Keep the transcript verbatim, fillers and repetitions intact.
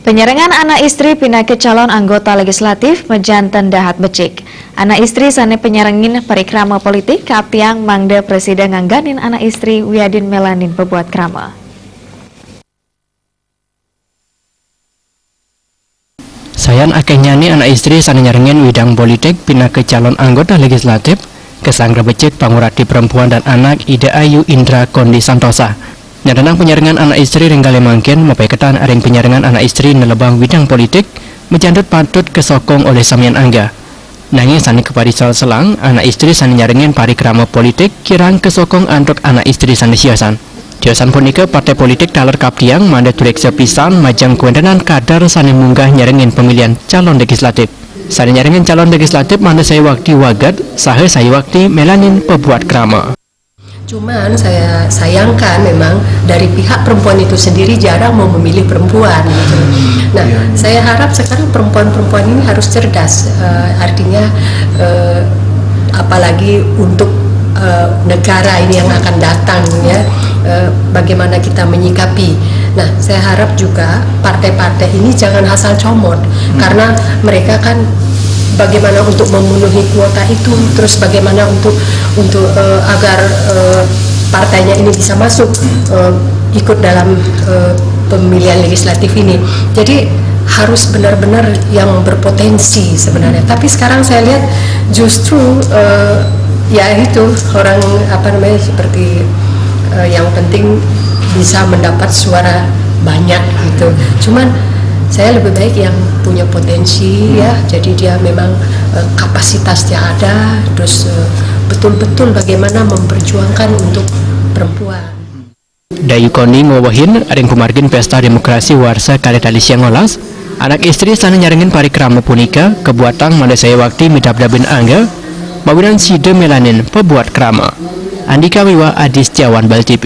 Penyarengan anak istri pinaka calon anggota legislatif majanten dahat becik. Anak istri sane penyarengin parikrama politik kaaptiang mangda prasida ngangganin anak istri wiadin melanin pabuat krama. Sayan akehnyane anak istri sane nyarengin widang politik pinaka calon anggota legislatif, kasanggra becik Pangurati Perempuan dan Anak Ida Ayu Indra Kondi Santosa. Nyantenang penyarengan anak istri ring kale mangkin mapaiketan ring penyarengan anak istri nelebang widang politik, majantut patut kasokong olih samian angga. Nanging sane kaparisal selang, anak istri sane nyarengin parikrama politik kirang kasokong antuk anak istri sane siosan. Tiosan punika partai politik taler kaaptiang mangda tureksa pisan majeng kawentenan kader sane munggah nyarengin pamilihan calon legislatif. Sane nyarengin calon legislatif mangda sayuakti waget saha sayuakti melanin pabuat krama. Cuman saya sayangkan memang dari pihak perempuan itu sendiri jarang mau memilih perempuan gitu. Nah, saya harap sekarang perempuan-perempuan ini harus cerdas, eh, artinya eh, apalagi untuk eh, negara ini yang akan datang ya, eh, bagaimana kita menyikapi. Nah, saya harap juga partai-partai ini jangan asal comot karena mereka kan bagaimana untuk memenuhi kuota itu, terus bagaimana untuk untuk eh, agar eh, partainya ini bisa masuk eh, ikut dalam eh, pemilihan legislatif ini. Jadi harus benar-benar yang berpotensi sebenarnya. Tapi sekarang saya lihat justru eh, ya itu orang apa namanya seperti eh, yang penting bisa mendapat suara banyak gitu. Cuman saya lebih baik yang punya potensi ya. Jadi dia memang eh, kapasitasnya ada, terus eh, betul-betul bagaimana memperjuangkan untuk perempuan. Dayu Kondi ngwewehin ring pamargin Pesta Demokrasi Warsa kalih tali siang olas, anak istri sane nyarengin parikrama punika kabuatang mangda sayuakti midabdabin angga, mawinan sida melanin pabuat krama. Andika Wiwah, Adi Setiawan, Bali T V.